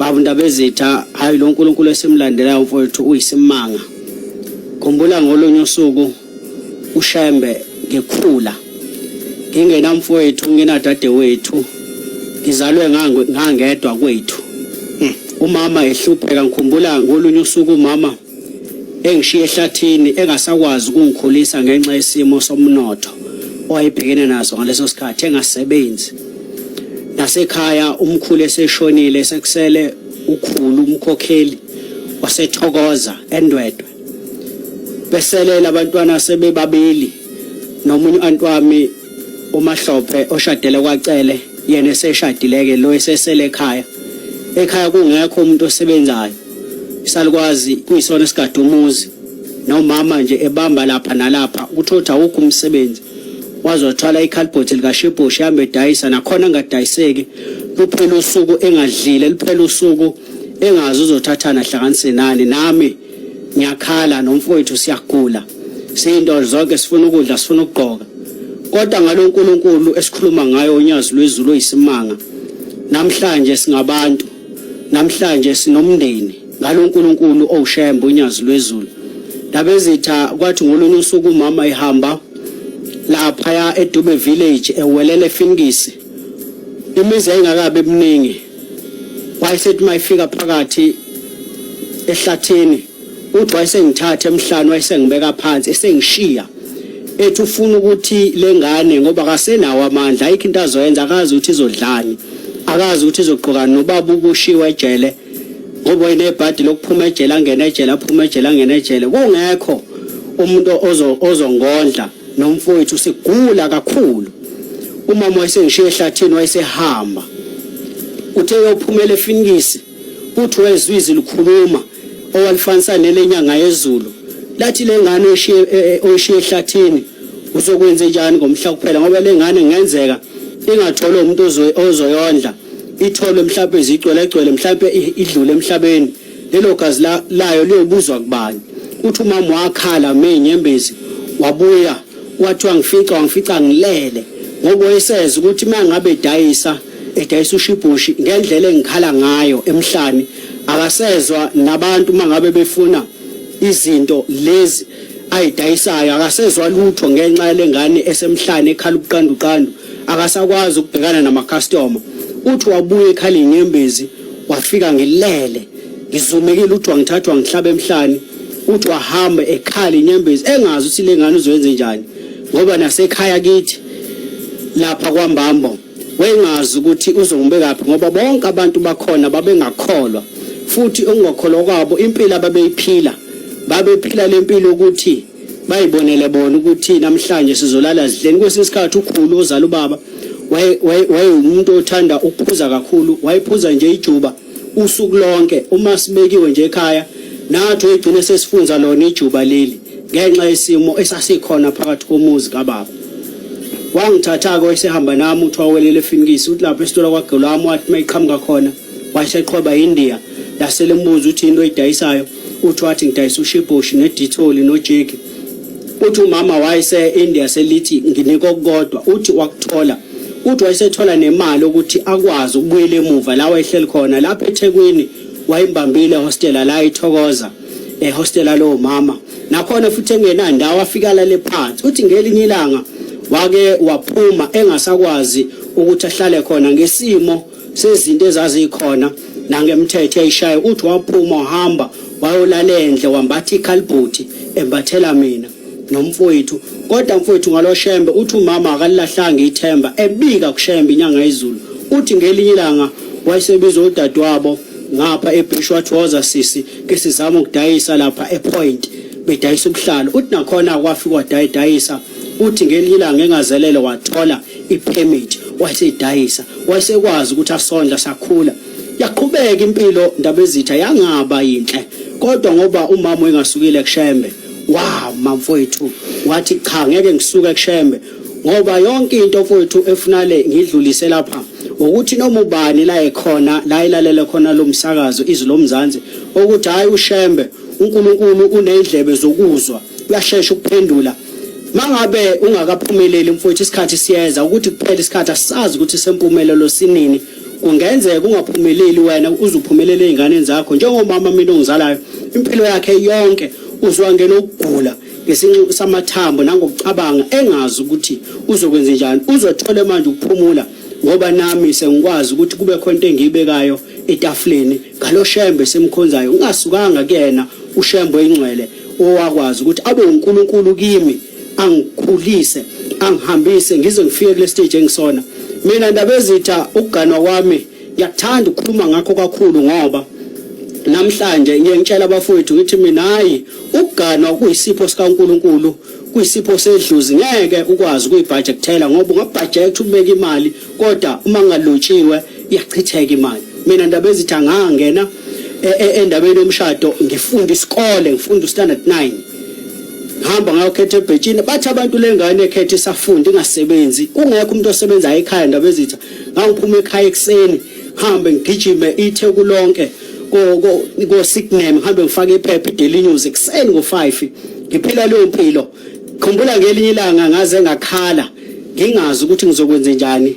Baba Ndabezitha, hayi lo nkulunkulu esimlandelayo mfowethu uyisimanga. Khumbula ngolunye usuku uShembe ngikhula ngingena mfowethu nginadadewethu ngizalwe ngangedwa kwethu. Umama ehlupheka ngikhumbula ngolunye usuku umama engishiye ehlathini engasakwazi ukungikhulisa ngenxa yesimo somnotho owayebhekene naso ngaleso sikhathi engasebenzi. Nasekhaya umkhulu eseshonile sekusele ukhulu umkhokheli wasethokoza eNdwedwe. Beselela abantwana sebebabili nomunye u-anti wami uMahlophe oshadele kwaCele yena eseshadile-ke lo esesele ekhaya. Ekhaya kungekho umuntu osebenzayo. Isalukwazi kuyisona esigada umuzi nomama nje ebamba lapha nalapha uthi uthi awukho umsebenzi wazothwala ikhalibhothi likashibhoshi hambe edayisa nakhona engadayiseki luphela usuku engadlile luphela usuku engazi uzothathana hlanganise nani nami ngiyakhala nomfowethu siyagula siyinto zonke sifuna ukudla sifuna ukugqoka kodwa ngaloNkulunkulu esikhuluma ngayo unyazi lwezulu oyisimanga namhlanje singabantu namhlanje sinomndeni ngaloNkulunkulu owushembe unyazi lwezulu Ndabezitha kwathi ngolunye usuku umama ehamba laphaya eDube village ewelela eFinikisi imizi yayingakabi eminingi wayesethi mayifika phakathi ehlathini uthi wayesengithatha emhlane wayesengibeka phansi esengishiya ethi ufuna ukuthi lengane ngoba akasenawo amandla ayikho into azoyenza akazi ukuthi izodlani akazi ukuthi izogqokani nobaba ubushiwe ejele ngoba wayenebhadi lokuphuma ejele angene ejele aphume ejele angene ejele kungekho umuntu ozongondla nomfowethu sigula kakhulu umama wayesengishiye ehlathini wayesehamba uthe yophumela efinikisi uthi wezwa izwi likhuluma owalifanisa nelenyanga yezulu lathi lengane oyishiye e, e, oyishiye ehlathini uzokwenza njani ngomhla kuphela ngoba lengane ngenzeka ingatholwa umuntu ozoyondla itholwe mhlawumbe izigcwelegcwele mhlawumbe idlule emhlabeni lelo gazi layo liyobuzwa kubani uthi umama wakhala menyembezi wabuya wathi wangifica wangifica ngilele ngoba wayeseza ukuthi uma ngabe edayisa edayisa ushibhushi ngendlela engikhala ngayo emhlane akasezwa nabantu uma ngabe befuna izinto lezi ayidayisayo akasezwa lutho ngenxa yalengane esemhlane ekhala ubuqanduqandu akasakwazi ukubhekana namakhastoma uthi wabuya ekhala inyembezi wafika ngilele ngizumekile uthi wangithatha wangihlaba emhlane uthi wahamba ekhala inyembezi engazi ukuthi lengane uzoyenze njani ngoba nasekhaya kithi lapha kwaMbambo wayengazi ukuthi uzongibekaphi ngoba bonke abantu bakhona babengakholwa futhi ukungakholwa kwabo impilo ababeyiphila babephila lempilo ukuthi bayibonele bona ukuthi namhlanje sizolala zidleni kwesinye isikhathi ukhulu ozala ubaba wayewumuntu othanda ukuphuza kakhulu wayephuza nje ijuba usuku lonke uma sibekiwe nje ekhaya nathi egcine sesifunza lona ijuba leli ngenxa yesimo esasikhona phakathi komuzi kababa wangithatha-ke wayesehamba nami uthi wawelela efinikisi uthi lapho esitolo kwagolami wathi uma iqhamuka khona wayeseqhweba indiya laselembuza uthi into oyidayisayo uthi wathi ngidayisa ushibhoshi neditholi nojeki uthi umama wayese India selithi nginika okukodwa uthi wakuthola uthi wayesethola nemali ukuthi akwazi ukubuyela emuva la wayehleli khona lapha eThekwini wayimbambile hostela la ithokoza ehostela lowo mama nakhona futhi engenandawo afika lale phansi uthi ngelinye ilanga wake waphuma engasakwazi ukuthi ahlale khona ngesimo sezinto ezazikhona nangemthetho eyishaya uthi waphuma wahamba wayolala endle wambatha ikhalibhuthi embathela mina nomfowethu kodwa mfowethu ngaloshembe uthi umama akalilahlanga ithemba ebika kushembe inyanga yezulu uthi ngelinye ilanga wayesebiza udadewabo ngapha ebhisho wathi woza sisi ke sizama ukudayisa lapha epoint bedayisa ubuhlalo uthi nakhona kwafika wadayidayisa uthi ngelinye ilanga engazelele wathola ipermit wayeseyidayisa wayesekwazi ukuthi asondla sakhula yaqhubeka impilo ndabezitha yangaba yinhle kodwa ngoba umama wengasukile kushembe wama mfowethu wathi cha ngeke ngisuke kushembe ngoba yonke into mfowethu efunale ngidlulise lapha ukuthi noma ubani la ekhona la ilalele khona lo msakazo izwi lomzansi ukuthi hayi ushembe uNkulunkulu unezindlebe zokuzwa uyashesha ukuphendula mangabe ungakaphumeleli mfowethu isikhathi siyeza ukuthi kuphela isikhathi asisazi ukuthi sempumelelo sinini Kungenzeka ungaphumeleli wena uzuphumelele ezinganeni zakho njengomama mina ongizalayo impilo yakhe yonke uzwangena ukugula ngesinxu samathambo nangokucabanga engazi ukuthi uzokwenza njani uzothole manje ukuphumula ngoba nami sengikwazi ukuthi kube khona into engiyibekayo etafuleni ngaloshembe semkhonzayo ngingasukanga kuyena ushembe oyingcwele owakwazi ukuthi abe uNkulunkulu kimi angikhulise angihambise ngize ngifike kule stage engisona mina ndabezitha ukuganwa kwami ngiyakuthanda ukukhuluma ngakho kakhulu ngoba namhlanje ngiye ngitshela abafowethu ngithi mina hayi ukuganwa kuyisipho sikaNkuluNkulu kuyisipho sedlozi ngeke ukwazi ukuyibudgetela ngoba ungabudget ubeka imali kodwa uma ngalotshiwe iyachitheka imali mina ndaba ezitha ngangena e, e, endabeni yomshado ngifunda isikole ngifunda ustandard 9 ngihamba ngayokhetha ebhetshini bathi abantu lengane ekhetha isafunda ingasebenzi kungekho umuntu osebenzayo ekhaya ndaba ezitha ngangiphuma ekhaya ekuseni ngihambe ngigijime itheku lonke ko ko ko Signam ngihambe ngifake iphepha iDaily News ekuseni ngo5 ngiphila leyo mpilo khumbula ngelinye ilanga ngaze ngakhala ngingazi ukuthi ngizokwenza njani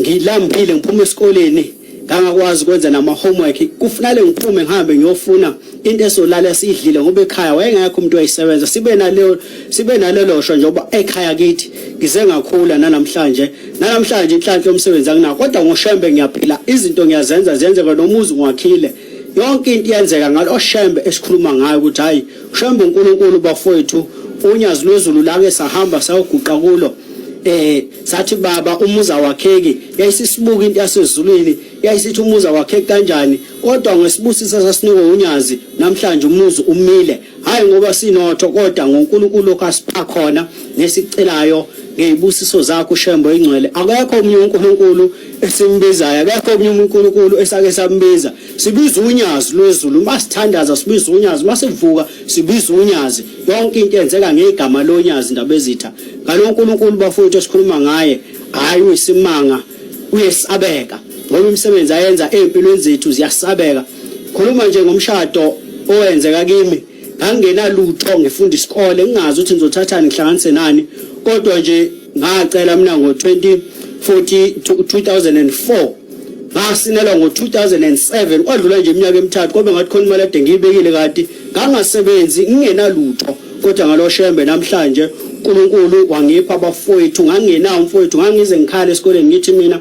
ngilambile ngiphuma esikoleni ngangakwazi ukwenza nama homework kufanele ngiphume ngihambe ngiyofuna into esolala siyidlile ngoba ekhaya wayengekho umuntu owayesebenza sibe naleyo sibe nalelo sho njengoba ekhaya kithi ngize ngakhula nanamhlanje nanamhlanje inhlanhla yomsebenzi anginawo kodwa ngoshembe ngiyaphila izinto ngiyazenza ziyenzeka nomuzi ngiwakhile yonke into iyenzeka ngalo oshembe esikhuluma ngayo ukuthi hayi ushembe uNkulunkulu bafowethu unyazi lwezulu lake sahamba sayoguqa kulo eh sathi baba umuza wakheki yayisisibuka into yasezulwini yayisithi umuza wakheki kanjani kodwa ngesibusiso sasinikwe unyazi namhlanje umuzi umile hayi ngoba sinotho kodwa ngoNkulunkulu okasipha khona nesicelayo ngezibusiso zakho uShembo ingcwele akekho omunye uNkulunkulu esimbizayo akekho omunye uNkulunkulu esake sambiza sibiza unyazi lwezulu uma sithandaza sibiza unyazi uma sivuka sibiza unyazi yonke into yenzeka ngegama lonyazi ndaba ezitha ngalo uNkulunkulu bafowethu esikhuluma ngaye hayi uyisimanga uyesabeka ngoba imisebenzi ayenza empilweni zethu ziyasabeka khuluma nje ngomshado owenzeka kimi ngangingenalutho ngifunda isikole ngingazi ukuthi ngizothathani ngihlanganise nani kodwa nje ngacela mina ngo-2040 2004 ngasinelwa ngo-2007 kwadlula nje iminyaka emithathu kwabe ngathi khona imali ade ngiyibekile kati ngangasebenzi ngingenalutho kodwa ngaloshembe namhlanje uNkulunkulu wangipha abafowethu ngangenawo umfowethu ngangize ngikhala esikoleni ngithi mina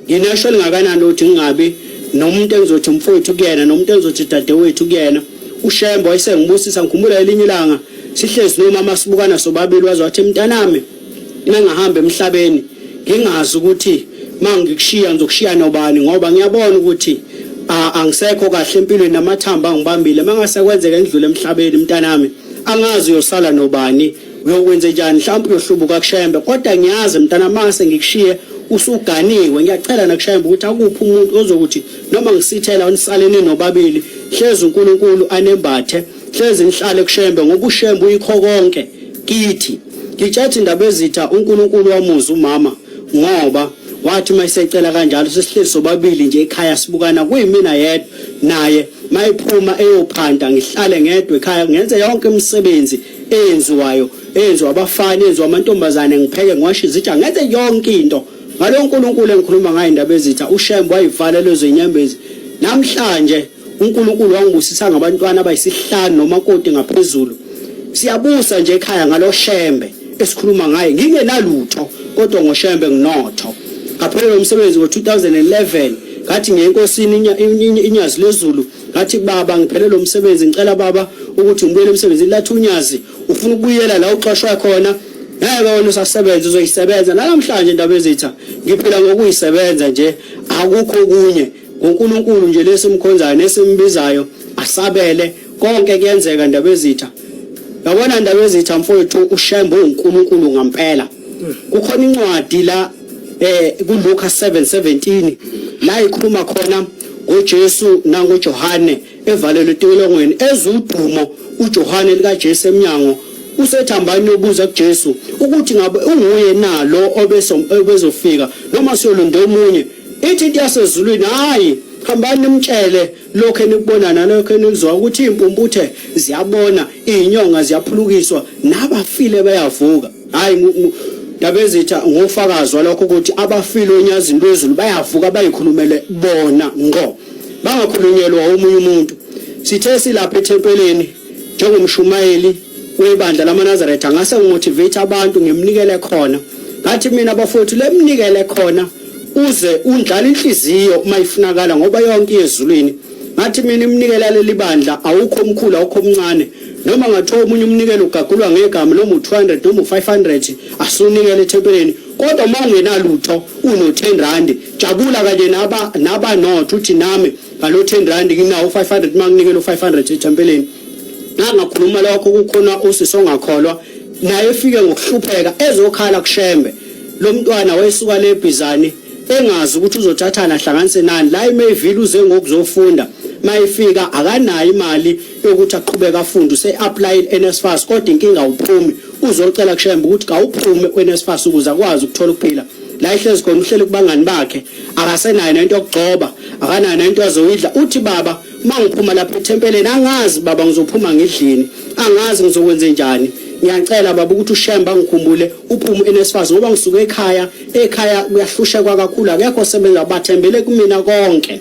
nginesho elingakanani ukuthi ngingabi nomuntu engizothi umfowethu kuyena nomuntu engizothi dadewethu kuyena uShembe wayesengibusisa ngikhumbula elinye ilanga sihlezi nomama sibukana sobabili waze wathi mntanami mengahamba emhlabeni ngingazi ukuthi mangikushiya ngizokushiya nobani ngoba ngiyabona ukuthi angisekho kahle empilweni namathambo angibambile mangase kwenzeka ngidlule emhlabeni mntanami angazi uyosala nobani uyokwenze njani mhlawumbe uyohlubuka kushembe kodwa ngiyazi mntana mase ngikushiye usuganiwe ngiyacela nakushembe ukuthi akuphi umuntu ozokuthi noma ngisithela unisaleni nobabili hlezi uNkulunkulu anembathe hlezi nihlale kushembe ngoba ushembe uyikho konke kithi ngitshathi indaba ezitha uNkulunkulu wamuza umama ngoba wathi uma esecela kanjalo sesihleli sobabili nje ekhaya sibukana kuyimina yedwa naye mayiphuma eyophanda ngihlale ngedwa ekhaya ngenze yonke imisebenzi eyenziwayo eyenziwa abafana eyenziwa amantombazane ngipheke ngiwashe izitsha ngenze yonke into ngalo uNkulunkulu engikhuluma ngayo indaba ezitha uShembe wayivala lezo zinyembezi namhlanje uNkulunkulu wangibusisa ngabantwana abayisihlanu nomakoti ngaphezulu siyabusa nje ekhaya ngalo Shembe esikhuluma ngaye ngingenalutho kodwa ngoShembe nginotho ngaphelelwa umsebenzi ngo-2011 ngathi ngiyenkosini inyazi lezulu ngathi baba ngiphelelwe umsebenzi ngicela baba ukuthi ngibuyele emsebenzini lathi unyazi ufuna ukubuyela la uxoshwa khona ngeke wena usasebenza uzoyisebenza namhlanje indaba ezitha ngiphila ngokuyisebenza nje akukho okunye ngoNkulunkulu nje lesimkhonzayo nesimbizayo asabele konke kuyenzeka ndaba ezitha yabona ndaba ezitha mfowethu uShembe uNkulunkulu ngampela kukhona incwadi la eh kuLuka 7:17 la ikhuluma khona ngoJesu nangoJohane evalelwe etilongweni ezudumo uJohane likaJesu emnyango usethambani yobuza kuJesu ukuthi ngabe unguye na lo obezofika noma siyolunda omunye ithi into yasezulwini hayi hambani nimtshele lokho enikubona nalokho enikuzwa ukuthi impumputhe ziyabona izinyonga ziyaphulukiswa nabafile bayavuka hayi Ndabezitha, ngufakazi walokho ukuthi abafile onyazini lwezulu bayavuka bayikhulumele bona ngqo, bangakhulunyelwa omunye umuntu. Sithe silapha ethempelini njengomshumayeli webandla lamaNazaretha, ngase ngimotivate abantu ngimnikele khona. Ngathi mina, bafowethu, lemnikele khona uze undlala inhliziyo uma ifunakala, ngoba yonke iyezulwini. Ngathi mina, iminikelo leli bandla awukho omkhulu, awukho omncane. Noma ngathiwa omunye umnikelo ugagulwa ngegama, noma u-200 noma u-500, asunikele ethempelini. Kodwa uma ungenalutho, uno-10 rand, jabula kanye naba nabanotho, uthi nami ngalo 10 rand nginawo u-500, uma nginikela u-500 ethempelini. Ngangakhuluma lokho, kukhona usisi ongakholwa naye efike ngokuhlupheka ezokhala kuShembe. Lo mntwana wayesuka le Bhizane, engazi ukuthi uzothathana ahlanganise nani la eMayville, uze ngokuzofunda. Mayefika akanayo imali yokuthi aqhubeke afunde, use-apply NSFAS kodwa inkinga awuphumi. Uzocela kuShembe ukuthi kawuphume uNSFAS ukuze akwazi ukuthola ukuphila. La ehlezi khona uhleli kubangani bakhe, akasenayo nento yokugcoba, akanayo nento azoyidla. Uthi, baba, uma ngiphuma lapha ethempeleni angazi baba ngizophuma ngidlini, angazi ngizokwenze njani. Ngiyacela baba ukuthi uShembe angikhumbule, uphume uNSFAS, ngoba ngisuke ekhaya, ekhaya kuyahlushekwa kakhulu, akekho osebenza, bathembele kumina konke.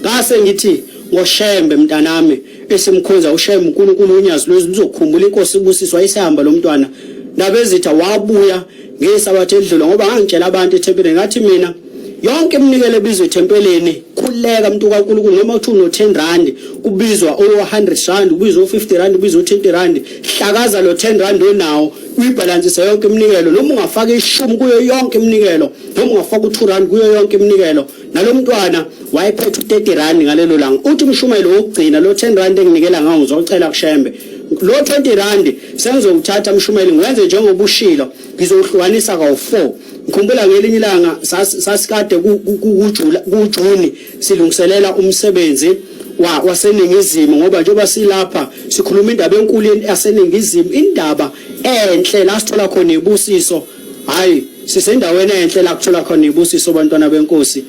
Ngase ngithi, ngoShembe mntanami esimkhonza, uShembe uNkulunkulu unyazi lwezulu uzokukhumbula, inkosi ibusiswa. Isihamba lo mntwana, Ndabezitha, wabuya ngesabatha edlula, ngoba ngangitshela abantu ethempelini, ngathi mina, yonke iminikelo ebizwa ethempelini, khuleka mntu kaNkulunkulu, noma uthi uno-10 rand, kubizwa o-100 rand, kubizwa o-50 rand, kubizwa o-20 rand, hlakaza lo 10 rand onawo, uyibhalansise yonke iminikelo. Noma ungafaka ishumi kuyo yonke iminikelo, noma ungafaka u-2 rand kuyo yonke iminikelo. Nalo mntwana wayephethe u-30 rand ngalelo langa. Uthi umshumayelo wokugcina, lo 10 rand enginikela ngawo ngizocela kuShembe, lo 20 rand sengizowuthatha mshumayeli, ngiwenze njengoba ushilo, ngizowuhlukanisa kawu-4. Ngikhumbula ngelinye ilanga sasikade kujula kuJuni silungiselela umsebenzi waseningizimu, ngoba njengoba silapha sikhuluma indaba enkulu yaseningizimu, indaba enhle la sithola khona ibusiso. Hayi, sisendaweni enhle la kuthola khona ibusiso, bantwana benkosi.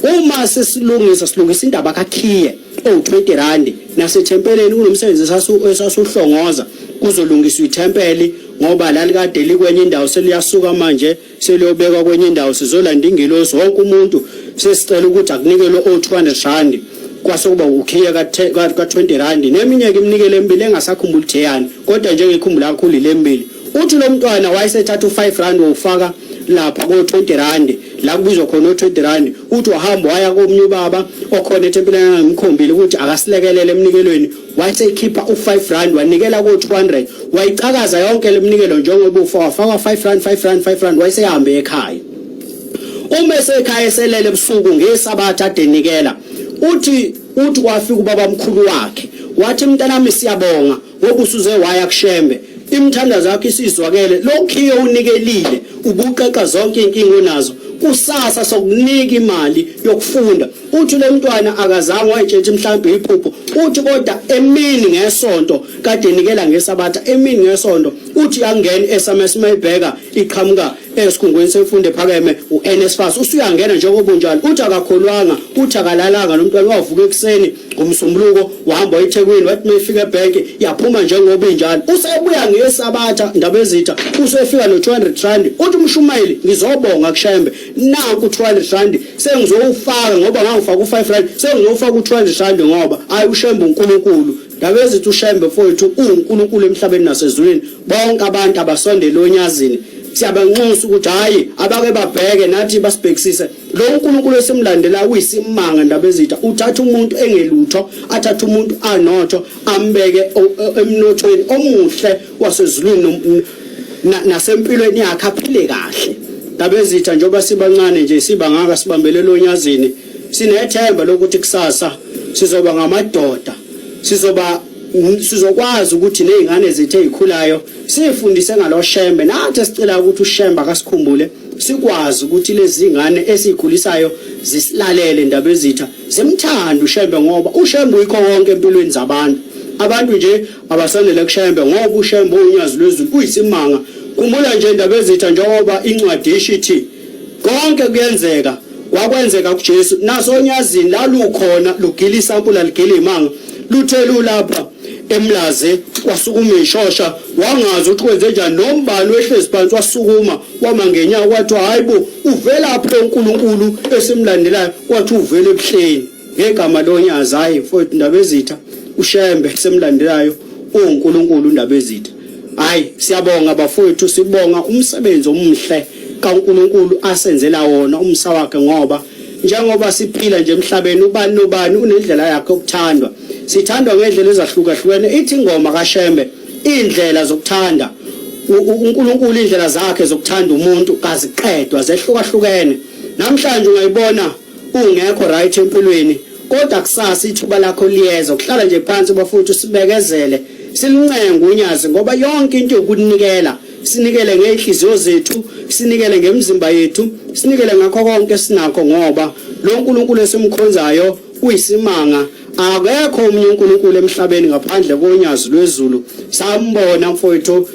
Uma sesilungisa, silungisa indaba kakhiye owu-20 rand nasethempeleni, kunomsebenzi esasuhlongoza, kuzolungiswa ithempeli, ngoba lalikade likwenye indawo, seliyasuka manje seliyobekwa kwenye indawo, sizolanda ingelosi. Wonke umuntu sesicela ukuthi akunikelwe o-200 rand, kwase kuba ukhiye ka-20 rand neminye-ke iminikelo emibili engasakhumbuli theyani, kodwa nje ngikhumbula kakhulu ile mbili. Uthi lo mntwana wayesethatha u-5 rand wawufaka lapha ko-20 rand la kubizwa khona o-20 rand. Uthi wahamba waya komunye ubaba okhona ethempelini angimkhombile ukuthi akasilekelele emnikelweni, wayesekhipha u-5 rand wanikela ko-200, wayicakaza yonke le mnikelo njengoba ufa, wafaka 5 rand, 5 rand, 5 rand, wayesehambe ekhaya. Uma esekhaya eselele ebusuku ngesabatha adenikela, uthi kwafika ubaba mkhulu wakhe, wathi, mntanami, siyabonga ngoba usuze waya kuShembe, imithandazo yakho isizwakele, lokhiye unikelile ubuqeqa zonke inkinga onazo, kusasa sokunika imali yokufunda. Uthi lo mntwana akazange wayitshentsha mhlawumbe iphupho, uthi kodwa emini ngesonto kade enikela ngesabatha, emini ngesonto uthi yangena SMS, mayibheka iqhamuka esikhungweni semfundo ephakeme, uNSFAS, usuyangena njengoba unjalo. Uthi akakholwanga, uthi akalalanga lo mntwana, wavuka ekuseni ngomsombuluko wahamba eThekwini, wathi mayifika ebhenki yaphuma njengoba injalo. Usebuya ngesabatha, Ndabezitha, usefika no-200 rand. Uthi umshumayeli, ngizobonga kuShembe, nanku 200 rand sengizowufaka, ngoba ngangifaka u-5 rand, sengizowufaka u-200 rand, ngoba ayi, uShembe uNkulunkulu. Ndabezitha, uShembe mfowethu uwuNkulunkulu emhlabeni nasezulwini. Bonke abantu abasondele onyazini siyabanxusa ukuthi hayi, abake babheke nathi, basibhekisise lo uNkulunkulu esimlandela uyisimanga. Ndabezitha, uthatha umuntu engelutho, athatha umuntu anotho, ambeke emnothweni omuhle wasezulwini, nasempilweni yakhe aphile kahle. Ndabezitha, njengoba sibancane nje sibangaka sibambelele onyazini, sinethemba lokuthi kusasa sizoba ngamadoda, sizokwazi ukuthi nezingane zethu ezikhulayo sifundise ngaloShembe. Nathi esicela ukuthi uShembe akasikhumbule, sikwazi ukuthi lezi ngane esizikhulisayo zisilalele, Ndabezitha, simthanda uShembe, ngoba uShembe uyikho konke empilweni zabantu. Abantu nje abasondele kuShembe, ngoba uShembe unyazi lwezulu, uyisimanga. Khumbula nje, Ndabezitha, njengoba incwadi ishithi konke kuyenzeka, kwakwenzeka kuJesu, naso onyazini lalukhona lugila isampula, ligila imanga, luthe lulapha eMlazi, wasukuma ishosha, wangazi ukuthi kwenze njani, nombani wehlezi phansi wasukuma wama ngenyawo, kwathiwa hayibo, uvelaphi lo nkulunkulu esimlandelayo? Kwathi uvele ebuhleni ngegama lonyazi. Hayi mfowethu, Ndabezitha, uShembe semlandelayo uNkulunkulu, Ndabezitha. Hayi, siyabonga bafowethu, sibonga umsebenzi omuhle kaNkulunkulu asenzela wona, umsa wakhe, ngoba njengoba siphila nje emhlabeni, ubani nobani unendlela yakhe yokuthandwa. Sithandwa ngendlela ezahlukahlukene. Ithi ingoma kaShembe, indlela zokuthanda uNkulunkulu, indlela zakhe zokuthanda umuntu kaziqedwa, zehlukahlukene. Namhlanje ungayibona ungekho right empilweni, kodwa kusasa ithuba lakho liyeza. Ukuhlala nje phansi bafuthu, sibekezele, silincenga unyazi, ngoba yonke into yokunikela, sinikele ngey'nhliziyo zethu, sinikele ngemizimba yethu, sinikele ngakho konke sinakho, ngoba lo nkulunkulu esimkhonzayo uyisimanga. Akekho omunye uNkulunkulu emhlabeni ngaphandle konyazi lwezulu. Sambona mfowethu.